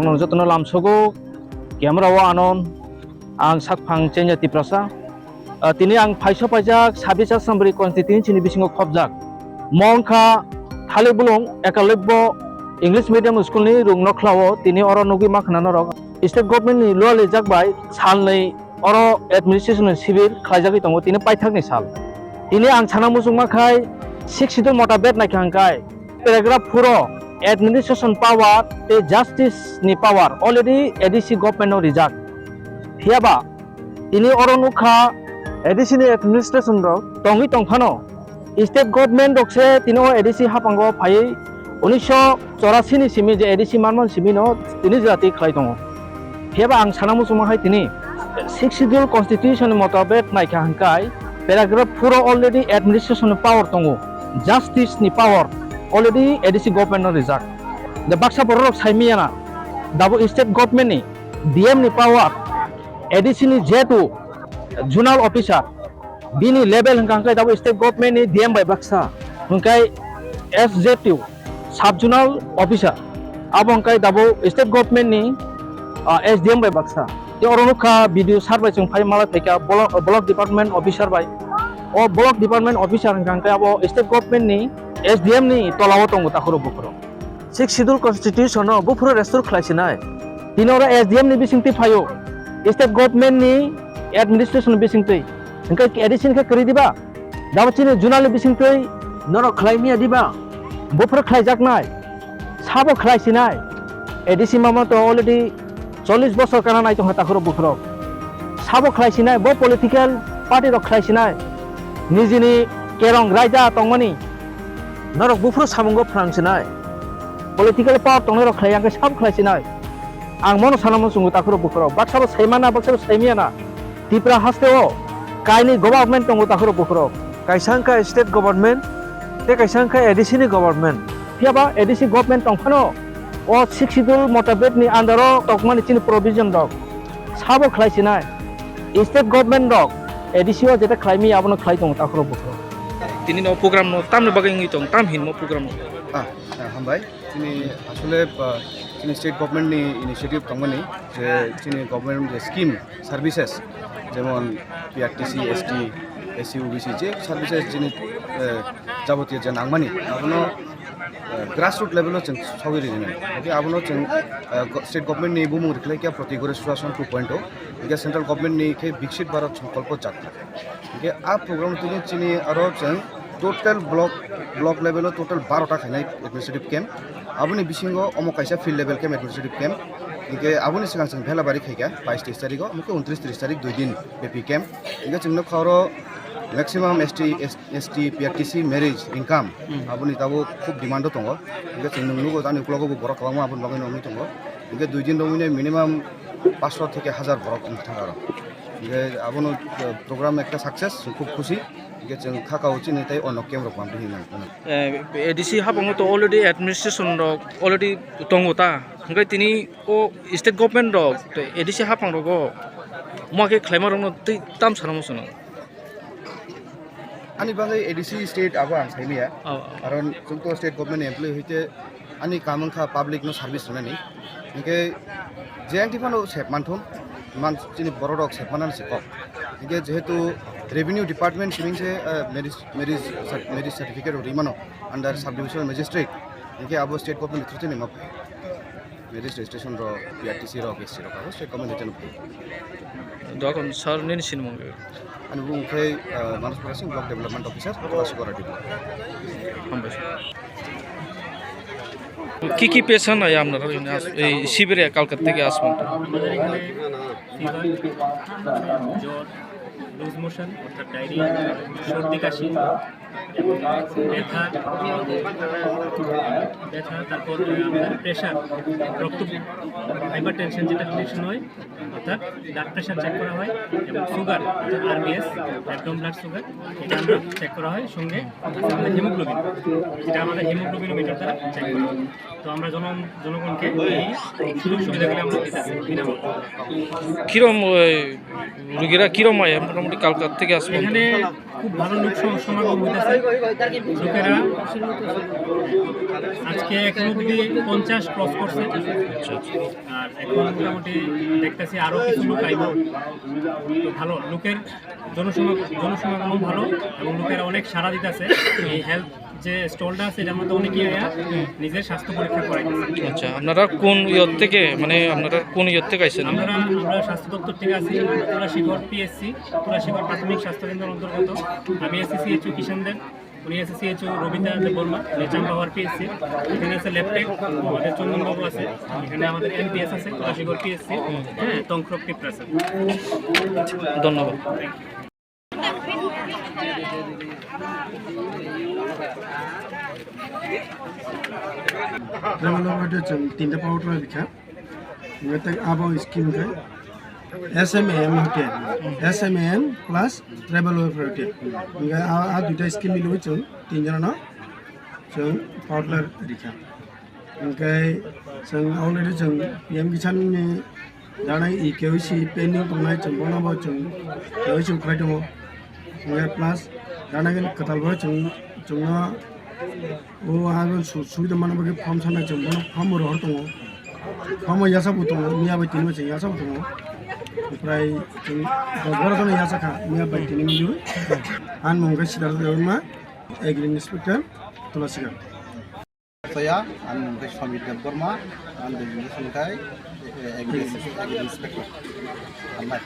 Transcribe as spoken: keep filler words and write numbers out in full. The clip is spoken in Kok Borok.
Jotono lamsogo camera o anon ang sakphang chenya Tiprasa. Ah, tini ang phaisa paijak sabis Assembly constituency ni bisingo khopjak. Mongkha Thali Bulung Ekalobya English Medium School ni rung nokhlao tini oro nugwi makhna norok. State government ni lualijak bai salnwi oro administration ni sibir khlaijagwi tongo tini paithakni sal. Tini ang sana muchungma khai Sixth Schedule motabet naikha hwnkhe paragraph four o administration power tei justice ni power already A D C government no rijak. Phiyaba tini oro nukha A D C ni administration rok tongwi tongphano state government rok se tini o A D C haphango phaiwi unisho chorasi ni simi je A D C manman simi no tini jati khlai tongo. Phiyaba ang sana muchungma hai tini Sixth Schedule constitution ni motabet naikha hwnkhe paragraph four o already administration ni power tongo, justice ni power already A D C government no rijak. De baksa borok rok saimiyana dabo state government ni D M ni power A D C ni jetu zonal officer bini level hwnkha hwnkhe dabo state government ni D M bai baksa hwnkhe S Z U sub zonal officer abo hwnkhe dabo state government ni ah, S D M bai baksa. Tei oro nukha B D O sir bai chwng phai malai phaikha block, block department officer bai. O block department officer hwnkha hwnkhe abo state government ni S D M ni tolao tongo takhoro bukhoro. Sixth Schedule constitution no buphuru restore khlai sinai. Tini oro S D M ni bisingtwi phaio, state government ni administration ni bisingtwi. Hwnkhe A D C ni khe kwrwi diba? Dabo chini zonal ni bisingtwi norok khlai miya diba? Buphuru khlaijaknai. Sabo khlai sinai. A D C mama to already chollish bosor kana nai tongkha takhoro bukhoro. Sabo khlai sinai, bo political party rok khlai sinai. Nijini kerong raida tongmani. Norok buphuru samungo phrang sinai. Political power tongnai rok khlai yang khe sabo khlai sinai. Ang mono sana muchungo takhoro bukhoro. Baksa bo saimana, baksa bo saimiyana. Tripura haste o kainwi government tongo takhoro bukhoro. Kaisa wngkha state government, tei kaisa wngkha A D C ni government. Phiyaba A D C government tongphano o Sixth Schedule motabet ni under o tongmani chini provision rok sabo khlai sinai. State government rok A D C o jeta khlai mi abono khlai tongo takhoro bukhoro. Tini no program no tamni bagwi wngwi tong, tam hinmo program no? Ah, ah, hambai. Chini asole, ah, chini state government ni initiative tongmani je chini government je scheme services jemon P R T C, S T, S C, O B C je services chini, eh, jabotiyo je nangmani abono, eh, grassroot level o chwng sogwi rinani. Hwnkhe abono chwng, eh, go-, state government ni bumung rikhlai khe Proti Ghare Sushason two point oh, hwnkhe central government ni khe Viksit Bharat Sankalpo Yatra. Hingke a program tini chini aro chwng total block, block level o total baro ta khainai administrative camp. Aboni bisingo omo kaisa field level camp, administrative camp. Hingke aboni swkang chwng Bhelabari khaikha bais tris tarikh o, omo khe untris tris tarikh dui din bepi camp. Hingke chwng nukha oro maximum S T, S-, S T, P R T C marriage income. Hmm. Aboni tabuk khub demand o tongo. Hingke chwng nung nugo ani uklogo bo borok kwbangma aboni bagwi no wngwi tongo. Hingke dui din romwi no minimum paanch sho theke hajar borok wngwi thangkha aro. Hingke abono, eh, program ekta success, chwng khub khusi. Hingke chwng kha kao chini tei ono camp rok manphi hinwi nang. Eh, A D C habango to already administration rok already tongo ta. Hingke tini o state government rok tei A D C habang rogo ma khe khlaima rokno tei tam sana muchungo. Ani bagwi A D C state abo ang saimaya. Oh, oh. Karon chwng to state government ni employee hoite ani kam wngkha public no service rwnani. Hingke je ang phano sep manthun, man chini borok rok sep manani se kok. Hingke jehetu revenue department simi se, eh, marriage, marriage cert-, marriage certificate rok rimano under subdivisional magistrate. Hingke abo state government ni through ni ma phai. Marriage registration rok, P R T C rok, S C rok, abo state government ni through ni phai. Dokon sir nini sinimung. Ani bumung khe, ah, Manush Pora Singh, Block Development Officer, Kolasibora District. Hambai. কি কি পেশেন্ট আয় আপনারা এখানে আস-, এই শিবিরে কালকার থেকে আসবেন? আমাদের এখানে ফিভার, জ্বর, লুজ মোশন অর্থাৎ ডায়রিয়া, সর্দি কাশি, এবং ব্যথা, ব্যথা, তারপর আমাদের প্রেশার, রক্ত, হাইপার টেনশন যেটা টেনশন হয়, অর্থাৎ ব্লাড প্রেশার চেক করা হয় এবং সুগার, অর্থাৎ আরবিএস, একদম ব্লাড সুগার, এটা আমরা চেক করা হয়। সঙ্গে আমাদের হিমোগ্লোবিন, যেটা আমাদের হিমোগ্লোবিনোমিটার দ্বারা চেক করা হয়। তো আমরা জন-, জনগণকে এই সুযোগ সুবিধাগুলো আমরা দিতে চাই বিনামূল্যে। কিরম, ওই, রুগীরা কিরম আয়? মোটামুটি কালকার থেকে আসবেন তো? এখানে খুব ভালো লোক সম-, সমাগম হইতেছে। লোকেরা আজকে এখন অব্দি পঞ্চাশ ক্রস করছে। আচ্ছা, আচ্ছা। আর এখন মোটামুটি দেখতেছি আরো কিছু লোক আইব। তো ভালো, লোকের জনসমা-, জনসমাগমও ভালো এবং লোকেরা অনেক সাড়া দিতেছে। এই হেলথ যে স্টলটা আছে, এটার মধ্যে অনেকেই আয়া নিজের স্বাস্থ্য পরীক্ষা করাইতেছে। আচ্ছা, আপনারা কোন ইয়র থেকে, মানে, আপনারা কোন ইয়র থেকে আইছেন? আমরা, আমরা স্বাস্থ্য দপ্তর থেকে আছি, তুলাশিখর পিএসসি, তুলাশিখর প্রাথমিক স্বাস্থ্য কেন্দ্রের অন্তর্গত। আমি আছি সিএইচও কিষান দেব, উনি আছে সিএইচও রবিতা দেববর্মা, উনি চাম্পাহাওর পিএসসি। এখানে আছে ল্যাবটেক, আমাদের চন্দন বাবু আছে, এখানে আমাদের এমপিএস আছে, তুলাশিখর পিএসসি, হ্যাঁ, তংখ্রক টিপ্রাসা। ধন্যবাদ। Travel welfare chwng tinta powder rikha. Ngatag abo scheme khe S M A M hotel. S M A M plus travel welfare hotel. Ngai a, a duita scheme ni lwi chwng tin jona no chwng powder rikha. Ngai chwng already chwng P M Kisan ni Dana i K Y C pending tongnai chwng bono bo chwng K Y C ukhlai tongo. Hwnkhai plus dana gini kwtal bo chwng, chwngno o abo su-, subida manna bagwi form sanai chwng bono form bo rohor tongo. Form bo yasa bo tongo, miya bai tini bo chwng yasa bo tongo. Omprai chwng dos baro jona yasa kha, miya bai tini mili. Ani mung khe Siddhartha Debbarma, Agri Inspector, Tulasiganj. Saya, ang mung khe Samir Debbarma, ang designation khe, eh, agri, agri inspector. Hambai.